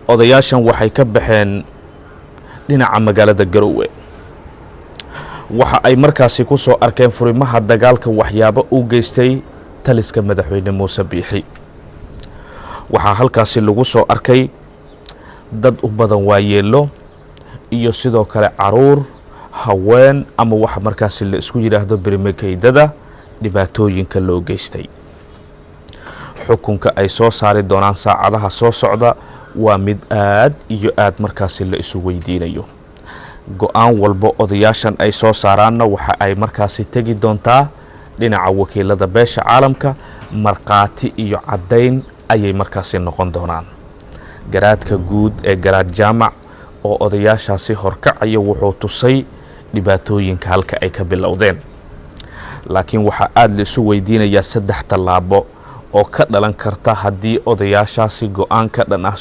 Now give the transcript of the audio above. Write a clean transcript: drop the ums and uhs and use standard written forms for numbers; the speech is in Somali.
Odayaashan waxay ka baxeen dhinaca magaalada Garowe. Waxa ay markaasi ku soo arkeen furimaha dagaalka waxyaabo u geystay taliska madaxweyne Muuse Biixi. Waxaa halkaasi lagu soo arkay dad u badan waayeelo iyo sidoo kale caruur, haween ama waxa markaasi la isku yidhaahdo berimakeydada dhibaatooyinka loo geystay. Xukunka ay soo saari doonaan saacadaha soo socda waa mid aad iyo aad markaasi la isu weydiinayo. Go-aan walba odayaashan ay soo saaraanna waxa ay markaasi tegi doontaa dhinaca wakiilada beesha caalamka, markhaati iyo caddayn ayay markaasi noqon doonaan. Garaadka guud ee Garaad Jaamac oo odayaashaasi horkacaya wuxuu tusay dhibaatooyinka halka ay ka bilowdeen, laakiin waxaa aada la isu weydiinayaa 3 tallaabo oo ka dhalan karta haddii odayaashaasi go-aan ka dhan ah.